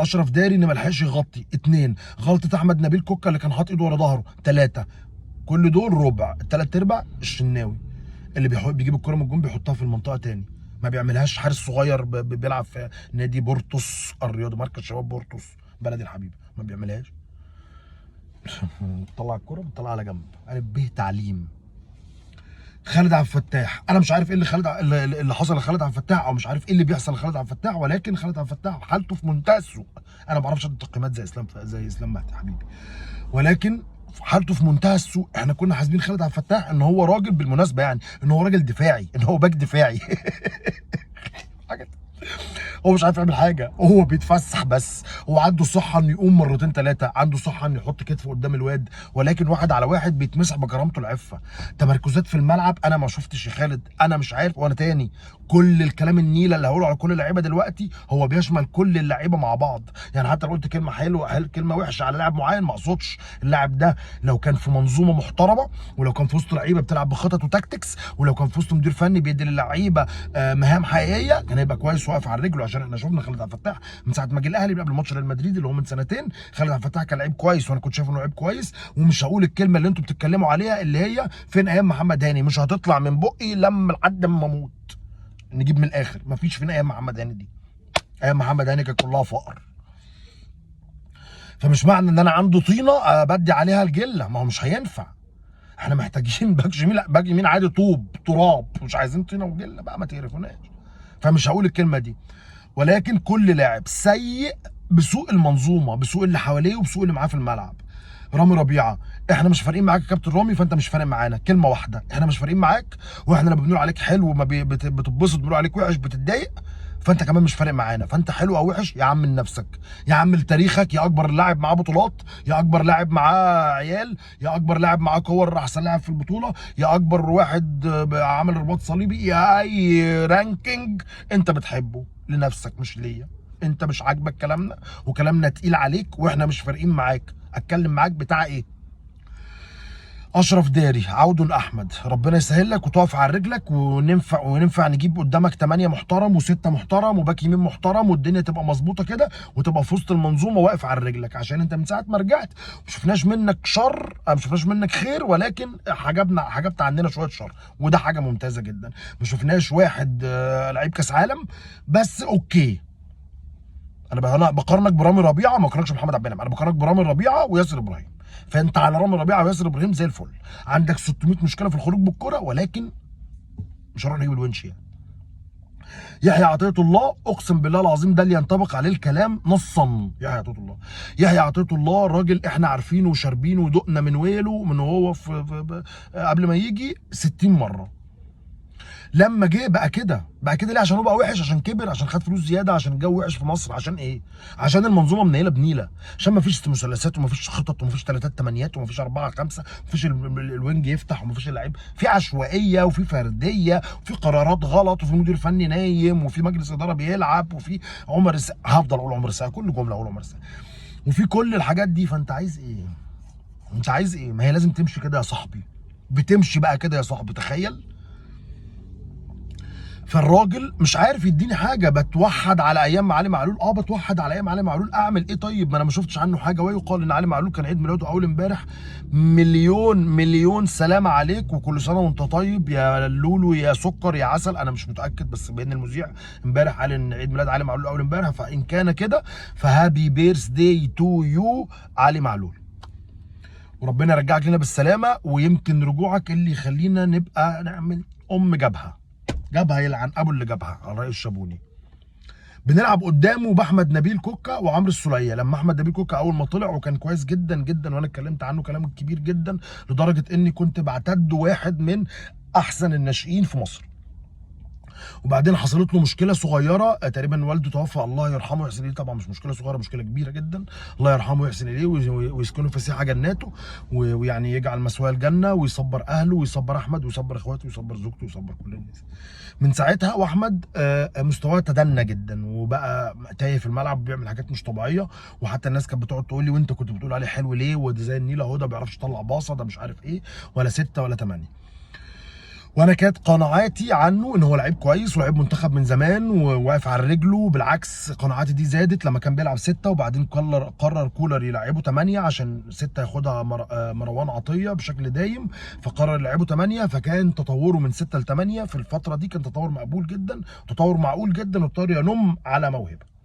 اشرف داري ان ما لحقش يغطي، اتنين. غلطه احمد نبيل كوكا اللي كان حاطط ايده ورا ظهره، ثلاثة. كل دول ربع، الثلاث ارباع الشناوي اللي بيجيب الكره من الجون بيحطها في المنطقة تاني، ما بيعملهاش حارس صغير بيلعب في نادي بورتوس الرياضي، مركز شباب بورتوس بلدي الحبيب، ما بيعملهاش. طلع الكره بتطلع على جنب. قالب به تعليم. خالد عبد الفتاح انا مش عارف ايه اللي خالد اللي حصل لخالد عبد الفتاح، او مش عارف ايه اللي بيحصل لخالد عبد الفتاح، ولكن خالد عبد الفتاح حالته في منتهى السوء. انا ما بعرفش ادي تقييمات زي اسلام مهدي حبيبي، ولكن حالته في منتهى السوء. احنا كنا حاسبين خالد عبد الفتاح ان هو راجل، بالمناسبة يعني، ان هو راجل دفاعي، ان هو back دفاعي. حاجة هو مش عارف يعمل حاجة، هو بيتفسح بس. هو عنده صحة انه يقوم مرتين ثلاثة، عنده صحة انه يحط كتفه قدام الواد، ولكن واحد على واحد بيتمسح بكرامته العفة. تمركزات في الملعب انا ما شفتش يا خالد، انا مش عارف. وانا تاني كل الكلام النيله اللي هقوله على كل اللعيبة دلوقتي هو بيشمل كل اللعيبة مع بعض، يعني حتى لو قلت كلمة حلوة كلمة وحشة على لاعب معين، ما اقصدش اللاعب ده. لو كان في منظومة محترمه، ولو كان في وسط لعيبة بتلعب بخطط و tactics، ولو كان في وسط مدير فني بيدي للعيبة مهام حقيقية، كان هيبقى كويس واقف على رجله. عشان احنا شفنا خالد عبد الفتاح من ساعة ما جه الاهلي قبل ماتش ريال مدريد اللي هو من سنتين، خالد عبد الفتاح كان لعيب كويس، وانا كنت شايف انه لعيب كويس. ومش هقول الكلمة اللي انتوا بتتكلموا عليها اللي هي فين ايام محمد هاني، مش هتطلع من بقي لما لحد ما اموت. نجيب من الاخر، مفيش فين ايام محمد هاني دي. ايام محمد هاني كانت كلها فقر. فمش معنى ان انا عنده طينه بدي عليها الجله، ما هو مش هينفع. احنا محتاجين back يمين، لا back يمين عادي، طوب تراب، مش عايزين طينه وجله بقى، ما تقرفوناش. فمش هقول الكلمة دي، ولكن كل لاعب سيء بسوء المنظومة، بسوء اللي حواليه وبسوء اللي معاه في الملعب. رامي ربيعة، احنا مش فارقين معاك يا كابتن رامي، فانت مش فارق معانا. كلمة واحدة، احنا مش فارقين معاك، واحنا لما بنقول عليك حلو ما بتتبسط، بنقول عليك وحش بتتضايق، فانت كمان مش فارق معانا. فانت حلو او وحش يا عم لنفسك، يا عم لتاريخك، يا اكبر لاعب معاه بطولات، يا اكبر لاعب معاه عيال، يا اكبر لاعب معاه كور، احسن لاعب في البطولة، يا اكبر واحد عامل رباط صليبي، يا اي ranking انت بتحبه لنفسك مش ليا. انت مش عاجبك كلامنا وكلامنا تقيل عليك واحنا مش فارقين معاك، اتكلم معاك بتاع ايه؟ اشرف داري، عود احمد، ربنا يسهل لك وتقف على رجلك، وننفع نجيب قدامك 8 محترم و6 محترم و back يمين محترم، والدنيا تبقى مظبوطة كده، وتبقى في وسط المنظومة واقف على رجلك. عشان انت من ساعة ما رجعت ما شفناش منك شر، ما شفناش منك خير، ولكن حجبت عننا شوية شر، وده حاجة ممتازة جدا. ما شفناش واحد لعيب كاس عالم، بس okay. انا بقارنك برامي ربيعة، ما بقارنكش بمحمد عبد المنعم، انا بقارنك برامي ربيعة وياسر ابراهيم. فانت على رامي ربيعة وياسر ابراهيم زي الفل، عندك 600 مشكلة في الخروج بالكرة، ولكن مش هنروح نجيب الونش يعني. يحيى عطية الله، اقسم بالله العظيم ده اللي ينطبق عليه الكلام نصا. يحيى عطية الله، يحيى عطية الله راجل احنا عارفينه وشاربينه ودقنا من ويله من وهو في قبل ما يجي 60 مرة. لما جه بقى كده، بقى كده ليه؟ عشان هو بقى وحش، عشان كبر، عشان خد فلوس زيادة، عشان الجو وحش في مصر، عشان ايه؟ عشان المنظومة منيله بنيله، عشان ما فيش مثلثات وما فيش خطط وما فيش ثلاثات تمانيات وما فيش 4 5، وما فيش ال wing يفتح وما فيش اللعيب، في عشوائية وفي فردية وفي قرارات غلط وفي مدير فني نايم وفي مجلس ادارة بيلعب وفي عمر الساعي، هفضل اقول عمر الساعي كل جملة اقول عمر الساعي، وفي كل الحاجات دي. فانت عايز ايه؟ انت عايز ايه؟ ما هي لازم تمشي كده يا صاحبي، بتمشي بقى كده يا صاحبي، تخيل. فالراجل مش عارف يديني حاجة. بتوحد على ايام علي معلول، بتوحد على ايام علي معلول، اعمل ايه طيب؟ ما انا ما شفتش عنه حاجة. ويقال ان علي معلول كان عيد ميلاده اول امبارح. مليون مليون سلامه عليك، وكل سنة وانت طيب يا لولو يا سكر يا عسل. انا مش متاكد، بس بان المذيع امبارح قال ان عيد ميلاد علي معلول اول امبارح، فان كان كده ف happy birthday to you علي معلول، وربنا يرجعك لنا بالسلامة. ويمكن رجوعك اللي يخلينا نبقى نعمل ام جبهة، جابها يلعن ابو اللي جابها على رأي الشابوني. بنلعب قدامه باحمد نبيل كوكا وعمرو السوليه. لما احمد نبيل كوكا اول ما طلع وكان كويس جدا جدا، وانا اتكلمت عنه كلام كبير جدا لدرجة اني كنت بعتده واحد من احسن الناشئين في مصر. وبعدين حصلت له مشكلة صغيرة، تقريبا والده توفى الله يرحمه ويحسن اليه، طبعا مش مشكلة صغيرة، مشكلة كبيرة جدا، الله يرحمه ويحسن اليه ويسكنه فسيح جناته، ويعني يجعل مثواه الجنة، ويصبر اهله ويصبر احمد ويصبر اخواته ويصبر زوجته ويصبر كل الناس. من ساعتها واحمد مستواه تدنى جدا، وبقى تايه في الملعب وبيعمل حاجات مش طبيعية. وحتى الناس كانت بتقعد تقول لي وانت كنت بتقول عليه حلو ليه، وده زي النيله اهو، ده ما بيعرفش يطلع باصة، ده مش عارف ايه، ولا 6 ولا 8. وانا كانت قناعاتي عنه ان هو لعيب كويس ولاعيب منتخب من زمان وواقف على رجله. بالعكس قناعاتي دي زادت لما كان بيلعب 6، وبعدين قرر كولر يلعبه 8 عشان 6 ياخدها مروان عطية بشكل دايم، فقرر يلعبه 8. فكان تطوره من 6 ل 8 في الفترة دي كان تطور مقبول جدا، تطور معقول جدا، وتطور ينم على موهبة.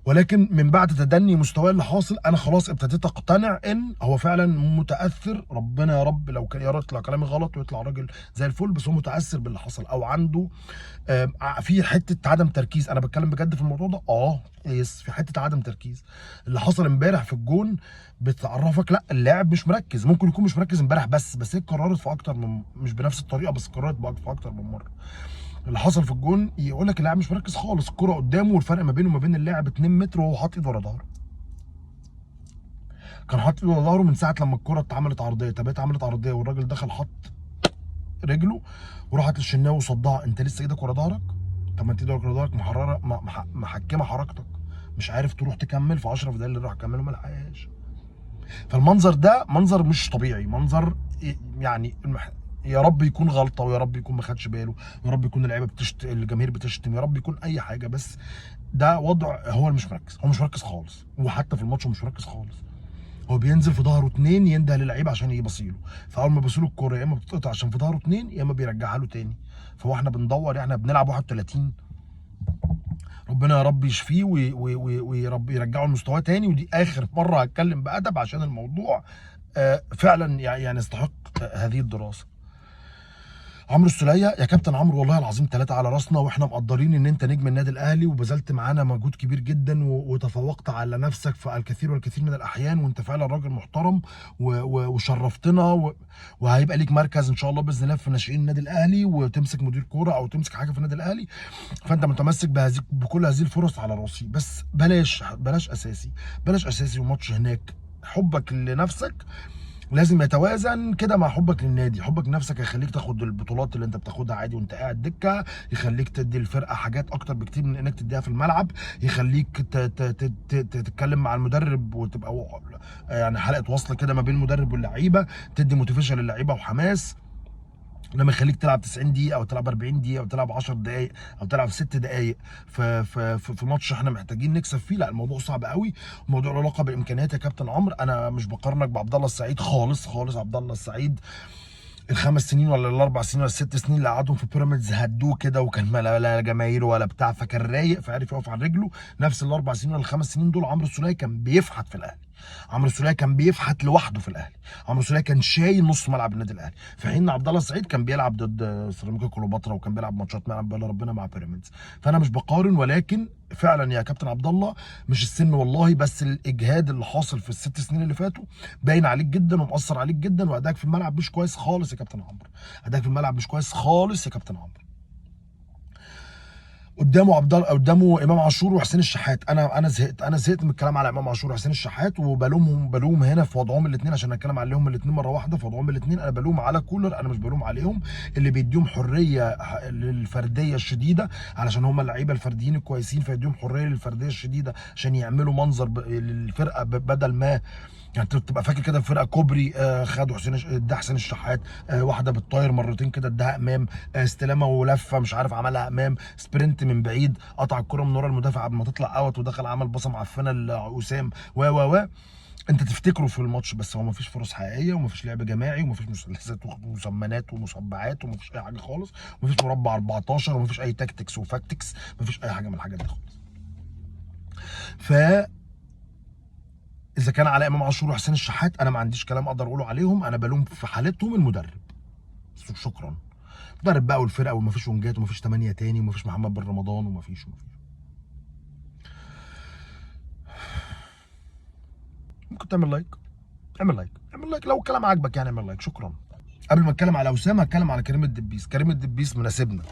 ولكن من بعد تدني مستواه اللي حاصل، انا خلاص ابتديت اقتنع ان هو فعلا متاثر. ربنا يا رب لو كان، يا رب يطلع كلامي غلط ويطلع راجل زي الفل، بس هو متاثر باللي حصل، او عنده في حتة عدم تركيز. انا بتكلم بجد في الموضوع ده، yes، في حتة عدم تركيز. اللي حصل امبارح في الجون بتعرفك لا اللاعب مش مركز، ممكن يكون مش مركز امبارح بس هي اتكررت في اكتر من، مش بنفس الطريقة بس اتكررت في اكتر من مرة. اللي حصل في الجون يقول لك اللاعب مش مركز خالص، الكرة قدامه والفرق ما بينه وما بين اللاعب 2 متر، وهو حاطط ايده ورا ظهره. كان حاطط ايده ورا ظهره من ساعة لما الكرة اتعملت عرضية. طب هي اتعملت عرضية والراجل دخل حط رجله وراحت للشناوي وصدها، انت لسه ايدك ورا ظهرك؟ طب ما انت ايدك ورا ظهرك محرره، محكمة حركتك، مش عارف تروح تكمل في 10 دقايق اللي راح كمله ما لحقهاش. فالمنظر ده منظر مش طبيعي، منظر يعني يا رب يكون غلطه، ويا رب يكون ما خدش باله، ويا رب يكون اللعيبة الجماهير بتشتم، يا رب يكون اي حاجة، بس ده وضع هو مش مركز، هو مش مركز خالص. وحتى في الماتش هو مش مركز خالص، هو بينزل في ظهره 2 ينده للعيب عشان يبصيله، فاول ما بيصيله الكورة يا اما بتتقطع عشان في ظهره 2، يا اما بيرجعها له تاني. فهو احنا بندور، احنا بنلعب 31. ربنا يا رب يشفيه ويرب يرجعه لمستواه تاني. ودي اخر مرة هتكلم بادب عشان الموضوع فعلا يعني يستحق هذه الدراسة. عمرو السوليه يا كابتن عمرو، والله العظيم 3 على راسنا، واحنا مقدرين ان انت نجم النادي الاهلي وبذلت معانا مجهود كبير جدا وتفوقت على نفسك في الكثير والكثير من الاحيان، وانت فعلا راجل محترم وشرفتنا، وهيبقى ليك مركز ان شاء الله باذن الله في ناشئين النادي الاهلي، وتمسك مدير كورة او تمسك حاجة في النادي الاهلي. فانت متمسك بكل هذه الفرص على راسي، بس بلاش اساسي، بلاش اساسي وماتش هناك. حبك لنفسك لازم يتوازن كده مع حبك للنادي. حبك لنفسك هيخليك تاخد البطولات اللي انت بتاخدها عادي وانت قاعد دكه، يخليك تدي الفرقة حاجات اكتر بكتير من انك تديها في الملعب، يخليك تتكلم مع المدرب وتبقى يعني حلقة وصل كده ما بين المدرب واللعيبة، تدي motivation للعيبة وحماس. لما يخليك تلعب 90 دقيقة او تلعب 40 دقيقة او تلعب 10 دقائق او تلعب 6 دقائق في ماتش احنا محتاجين نكسب فيه، لا الموضوع صعب قوي. الموضوع له علاقة بالامكانيات يا كابتن عمرو. انا مش بقارنك بعبد الله السعيد خالص خالص. عبد الله السعيد ال5 سنين ولا ال4 سنين ولا ال6 سنين اللي قعدهم في بيراميدز هدوه كده، وكان ما لا جماهير ولا بتاع، فكان رايق فعرف يقف على رجله. نفس ال4 سنين ولا ال5 سنين دول عمرو السوليه كان بيفحت في الاهلي، عمرو السوليه كان بيفحت لوحده في الاهلي، عمرو السوليه كان شايل نص ملعب النادي الاهلي، في حين عبد الله السعيد كان بيلعب ضد سيراميكا كليوباترا وكان بيلعب ماتشات ما يعلم بها ربنا مع بيراميدز. فانا مش بقارن، ولكن فعلا يا كابتن عبد الله مش السن والله، بس الاجهاد اللي حاصل في ال6 سنين اللي فاتوا باين عليك جدا ومأثر عليك جدا، وادائك في الملعب مش كويس خالص يا كابتن عمرو، ادائك في الملعب مش كويس خالص يا كابتن عمرو. قدامه عبد الله، قدامه امام عاشور وحسين الشحات. انا زهقت، انا زهقت من الكلام على امام عاشور وحسين الشحات، وبلومهم، بلوم هنا في وضعهم الاثنين عشان اتكلم عليهم الاثنين مرة واحدة. في وضعهم الاثنين انا بلوم على كولر، انا مش بلوم عليهم، اللي بيديهم حرية للفرديه الشديدة علشان هم اللعيبة الفرديين الكويسين، فيديهم حرية للفرديه الشديدة عشان يعملوا منظر للفرقة، بدل ما يعني تبقى فاكر كده فرقه كوبري، خدوا حسين ادى حسين الشحات، واحدة بالطاير مرتين كده اداها امام، استلامه ولفه مش عارف عملها امام، sprint من بعيد قطع الكره من ورا المدافع قبل ما تطلع out ودخل عمل باصة معفنه لوسام و و و انت تفتكره في الماتش، بس هو مفيش فرص حقيقية ومفيش لعب جماعي ومفيش مثلثات ومسمنات ومسبعات ومفيش اي حاجة خالص، ومفيش مربع 14 ومفيش اي tactics وفاكتكس، مفيش اي حاجة من الحاجات دي خالص. ف اذا كان على امام عاشور وحسين الشحات انا ما عنديش كلام اقدر اقوله عليهم، انا بلوم في حالتهم المدرب. شكرا. المدرب بقى والفرقة، ومفيش ونجات ومفيش 8 تاني ومفيش محمد بن رمضان ومفيش. ممكن تعمل like، اعمل like، اعمل like لو الكلام عاجبك يعني، اعمل like. شكرا. قبل ما اتكلم على اسامة هتكلم على كريم الدبيس. كريم الدبيس مناسبنا،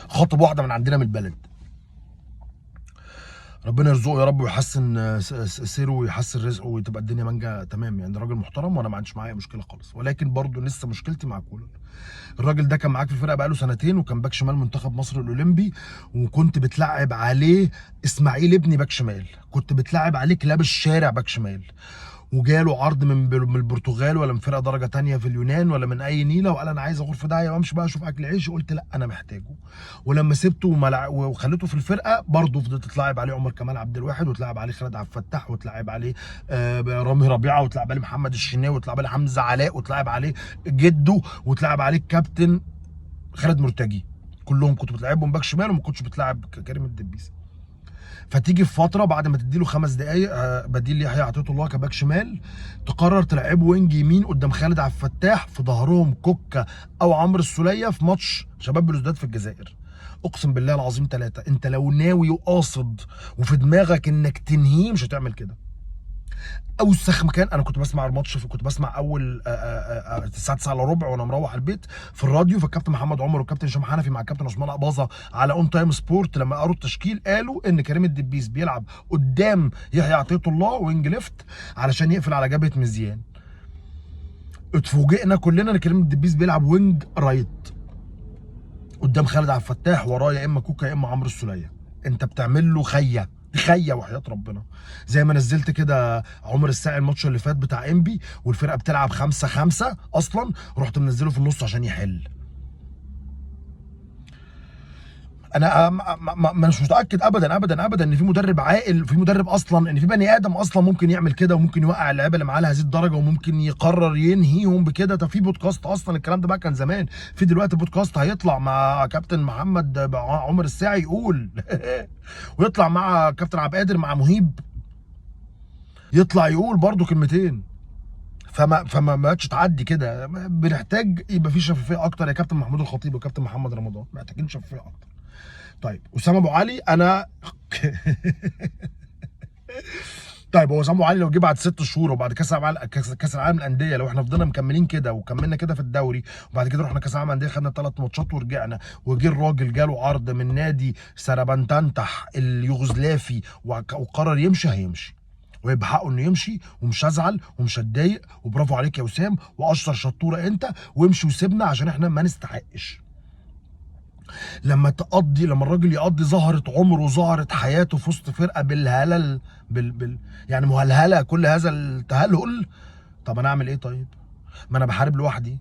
خاطب واحدة من عندنا من البلد، ربنا يرزقه يا رب ويحسن سيره ويحسن رزقه وتبقى الدنيا مانجا تمام. يعني راجل محترم وانا ما عنديش معايا مشكلة خالص، ولكن برضه لسه مشكلتي مع كولر. الراجل ده كان معاك في الفرقة بقاله سنتين، وكان باك شمال منتخب مصر الاولمبي، وكنت بتلعب عليه اسماعيل ابني باك شمال، كنت بتلعب عليه كلاب الشارع باك شمال، وجاله عرض من البرتغال ولا من فرقه درجه تانية في اليونان ولا من اي نيله، وقال انا عايز اغور في داهية وامشي بقى اشوف اكل عيش. قلت لا انا محتاجه. ولما سبته وخليته في الفرقة برضه فضلت تلعب عليه عمر كمال عبد الواحد، وتلعب عليه خالد عبد الفتاح، وتلعب عليه رامي ربيعة، وتلعب عليه محمد الشناوي، وتلعب عليه حمزة علاء، وتلعب عليه جده، وتلعب عليه الكابتن خالد مرتجي. كلهم كنت بتلعبهم باك شمال وما كنتش بتلعب كريم الدبيس. فتيجي في فترة بعد ما تديله 5 دقائق بديل يحيى عطية الله كباك شمال، تقرر تلعبه wing يمين قدام خالد عبد الفتاح، في ظهرهم كوكا او عمرو السوليه في ماتش شباب بلوزداد في الجزائر. اقسم بالله العظيم 3، انت لو ناوي وقاصد وفي دماغك انك تنهيه مش هتعمل كده. اوسخ مكان. انا كنت بسمع الماتش، كنت بسمع اول الساعة 8:45 وانا مروح البيت في الراديو، فالكابتن محمد عمر والكابتن هشام حنفي مع الكابتن عثمان اباظة على اون تايم سبورت لما قروا التشكيل قالوا ان كريم الدبيس بيلعب قدام يحيى عطية الله wing left علشان يقفل على جبهة مزيان. اتفوجئنا كلنا ان كريم الدبيس بيلعب wing right قدام خالد عبد الفتاح، وراه يا اما كوكا يا اما عمرو السوليه. انت بتعمل له خيه خيه وحياه ربنا. زي ما نزلت كده عمر الساعي الماتش اللي فات بتاع انبي والفرقة بتلعب 5-5 اصلا، رحت منزله في النص عشان يحل. انا مش متاكد ابدا ابدا ابدا ان في مدرب عاقل، في مدرب اصلا، ان في بني ادم اصلا ممكن يعمل كده وممكن يوقع اللعيبة اللي معاه لهذه الدرجة وممكن يقرر ينهيهم بكده. طب في بودكاست اصلا الكلام ده بقى كان زمان، في دلوقتي بودكاست هيطلع مع كابتن محمد عمر الساعي يقول ويطلع مع كابتن عبد القادر مع مهيب يطلع يقول برضو كلمتين. فما ما تعدي كده. بنحتاج يبقى في شفافية اكتر يا كابتن محمود الخطيب وكابتن محمد رمضان، محتاجين شفافية اكتر. طيب اسامة ابو علي انا طيب هو اسامة ابو علي لو جه بعد 6 شهور وبعد كاس العالم للاندية، لو احنا فضلنا مكملين كده وكملنا كده في الدوري وبعد كده رحنا كاس العالم للاندية خدنا 3 ماتشات ورجعنا، وجه الراجل جاله عرض من نادي سربنتنتح اليوغوسلافي وقرر يمشي، هيمشي ويبقى حقه انه يمشي، ومش هزعل ومش هتضايق، وبرافو عليك يا وسام واشطر شطوره انت، وامشي وسيبنا عشان احنا ما نستحقش. لما الراجل يقضي زهرة عمره وزهرة حياته في وسط فرقة بالهلل يعني مهلهلة كل هذا التهلهل، طب انا اعمل ايه؟ طيب ما انا بحارب لوحدي،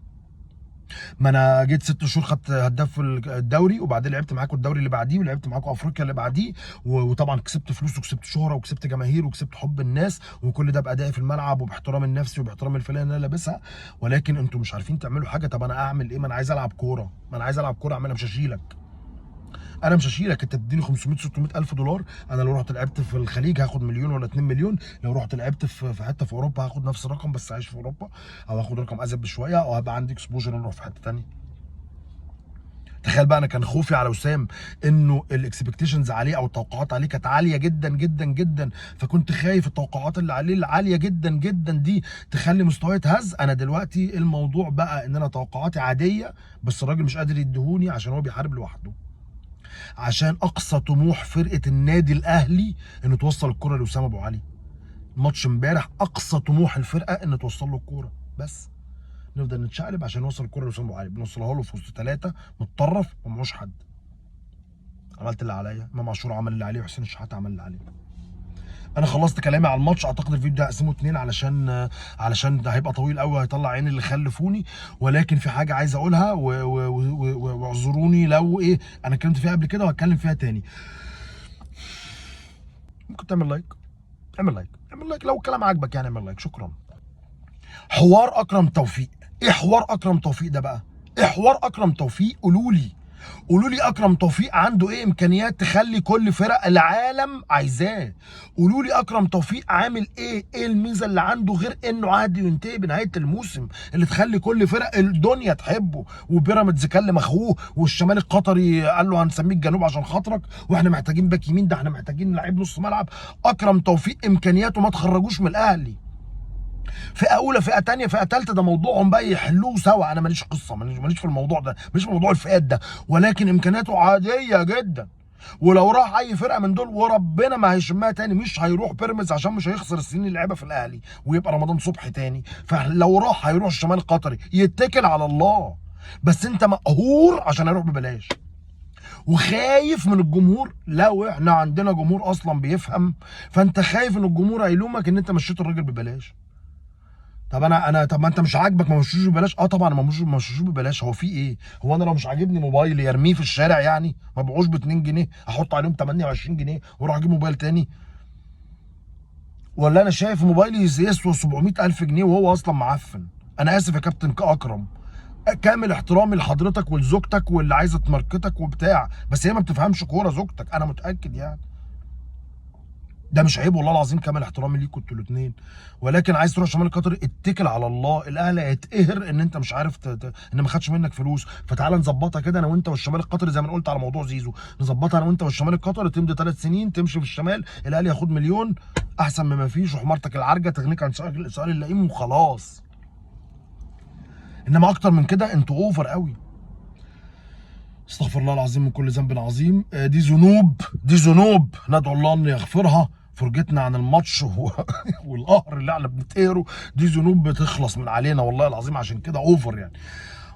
ما انا جيت 6 شهور خدت هداف الدوري، وبعدين لعبت معاكم الدوري اللي بعديه، ولعبت معاكم افريقيا اللي بعديه، وطبعا كسبت فلوس وكسبت شهره وكسبت جماهير وكسبت حب الناس، وكل ده بادائي في الملعب وباحترام النفسي وباحترام الفرقة اللي انا لابسها، ولكن انتوا مش عارفين تعملوا حاجة. طب انا اعمل ايه؟ ما انا عايز العب كورة، ما انا عايز العب كورة، انا مش هشيلك، انا مش هشيلك، انت بتديني 500 600 الف دولار، انا لو رحت لعبت في الخليج هاخد مليون ولا 2 مليون، لو رحت لعبت في حتة في اوروبا هاخد نفس الرقم بس عايش في اوروبا، او هاخد رقم ازيد بشوية، او هبقى عندي exposure اروح في حتة ثانية. تخيل بقى، انا كان خوفي على وسام انه ال expectations عليه او التوقعات عليه كانت عالية جدا جدا جدا، فكنت خايف التوقعات اللي عليه العالية جدا جدا دي تخلي مستواه يتهز. انا دلوقتي الموضوع بقى ان انا توقعاتي عادية، بس الراجل مش قادر يديهوني عشان هو بيحارب لوحده، عشان اقصى طموح فرقه النادي الاهلي انه توصل الكره لوسام ابو علي. ماتش امبارح اقصى طموح الفرقة انه توصل له الكورة، بس نفضل نتشقلب عشان نوصل الكورة لوسام ابو علي، بنوصلها له في وسط 3 متطرف ومعوش حد. عملت اللي عليا، امام عاشور عمل اللي عليه، وحسين الشحات عمل اللي عليه. انا خلصت كلامي على الماتش، اعتقد الفيديو ده هقسمه 2 علشان ده هيبقى طويل قوي، هيطلع عين اللي خلفوني، ولكن في حاجة عايز اقولها واعذروني لو ايه انا اتكلمت فيها قبل كده وهتكلم فيها تاني. ممكن تعمل like، اعمل like، اعمل like لو الكلام عاجبك يعني، اعمل like. شكرا. حوار اكرم توفيق، ايه حوار اكرم توفيق ده بقى؟ ايه حوار اكرم توفيق؟ قولوا لي، قولوا لي اكرم توفيق عنده ايه امكانيات تخلي كل فرق العالم عايزاه؟ قولوا لي اكرم توفيق عامل ايه؟ ايه الميزة اللي عنده غير انه عادي ينتهي بنهاية الموسم اللي تخلي كل فرق الدنيا تحبه؟ وبيراميدز كلم اخوه، والشمال القطري قال له هنسميه الجنوب عشان خاطرك، واحنا محتاجين باك يمين، ده احنا محتاجين لعيب نص ملعب. اكرم توفيق امكانياته ما تخرجوش من الاهلي. فئة اولى، فئة تانية، فئة تالتة، ده موضوعهم بقى يحلوه سوا. انا ماليش قصة، ماليش في الموضوع ده، ماليش في موضوع الفئات ده، ولكن امكانياته عادية جدا. ولو راح اي فرقه من دول وربنا ما هيشمها تاني. مش هيروح بيراميدز عشان مش هيخسر السنين اللي لعبها في الاهلي ويبقى رمضان صبحي تاني. فلو راح هيروح الشمال القطري، يتكل على الله. بس انت مقهور عشان هيروح ببلاش وخايف من الجمهور. لو احنا عندنا جمهور اصلا بيفهم، فانت خايف ان الجمهور هيلومك ان انت مشيت الراجل ببلاش. طب انا طب ما انت مش عاجبك ما مشوش ببلاش؟ اه طبعا ما مشوش ببلاش. هو في ايه؟ هو انا لو مش عاجبني موبايلي ارميه في الشارع يعني؟ ما بقوش ب 2 جنيه احط عليهم 28 جنيه واروح اجيب موبايل تاني؟ ولا انا شايف موبايلي يسوى 700,000 جنيه وهو اصلا معفن؟ انا اسف يا كابتن اكرم، كامل احترامي لحضرتك ولزوجتك واللي عايزه تماركتك وبتاع، بس هي ما بتفهمش كورة زوجتك، انا متاكد يعني. ده مش عيب والله العظيم، كامل احترامي ليكوا انتوا الاثنين، ولكن عايز تروح شمال قطر اتكل على الله. الاهلي هيتقهر ان انت مش عارف ان ما خدش منك فلوس. فتعالى نظبطها كده انا وانت والشمال القطري، زي ما انا قلت على موضوع زيزو، نظبطها انا وانت والشمال القطري، تمضي 3 سنين تمشي في الشمال، الاهلي ياخد مليون احسن ما فيش، وحمارتك العرجه تغنيك عن سؤال اللئيم وخلاص. انما اكتر من كده انتوا over قوي. استغفر الله العظيم من كل ذنب عظيم. دي ذنوب، دي ذنوب ندعو الله ان يغفرها. فرجتنا عن الماتش والقهر اللي احنا بنتقهره، دي ذنوب بتخلص من علينا والله العظيم، عشان كده over يعني.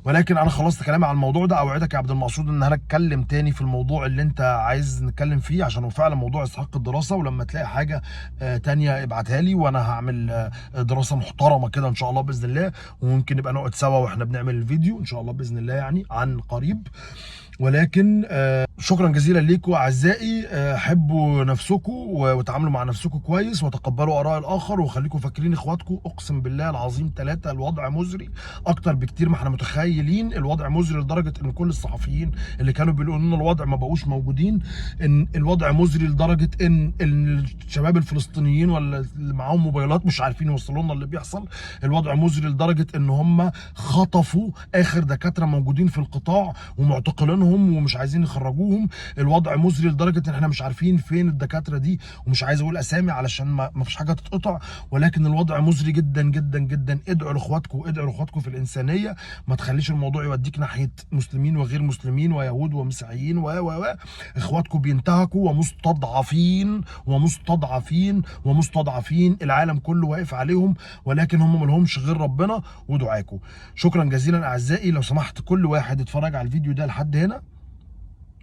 ولكن انا خلصت كلامي على الموضوع ده. اوعدك يا عبد المقصود ان انا اتكلم تاني في الموضوع اللي انت عايز نتكلم فيه، عشان هو فعلا موضوع يستحق الدراسة. ولما تلاقي حاجة تانية ابعتها لي، وانا هعمل دراسة محترمه كده ان شاء الله باذن الله، وممكن نبقى نقعد سوا واحنا بنعمل الفيديو ان شاء الله باذن الله يعني عن قريب. ولكن شكرا جزيلا ليكم اعزائي. حبوا نفسكم وتعاملوا مع نفسكم كويس، وتقبلوا اراء الاخر، وخليكم فاكرين اخواتكم. اقسم بالله العظيم 3 الوضع مزري اكتر بكتير ما احنا متخيلين. الوضع مزري لدرجة ان كل الصحفيين اللي كانوا بيقولوا ان الوضع ما بقوش موجودين. ان الوضع مزري لدرجة ان الشباب الفلسطينيين ولا اللي معاهم موبايلات مش عارفين يوصلوا لنا اللي بيحصل. الوضع مزري لدرجة ان هم خطفوا اخر دكاترة موجودين في القطاع ومعتقلينهم ومش عايزين يخرجوهم. الوضع مزري لدرجة ان احنا مش عارفين فين الدكاترة دي، ومش عايز اقول اسامي علشان ما فيش حاجة تتقطع، ولكن الوضع مزري جدا جدا جدا. ادعوا لاخواتكم، ادعوا لاخواتكم في الانسانية، ما تخليش الموضوع يوديك ناحية مسلمين وغير مسلمين ويهود ومسيحيين و و و اخواتكم بينتهكوا ومستضعفين ومستضعفين ومستضعفين، العالم كله واقف عليهم، ولكن هم ما لهمش غير ربنا ودعاكم. شكرا جزيلا اعزائي. لو سمحت كل واحد اتفرج على الفيديو ده لحد هنا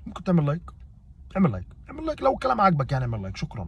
ممكن تعمل like، اعمل like، اعمل like لو الكلام عاجبك يعني، اعمل like. شكرا.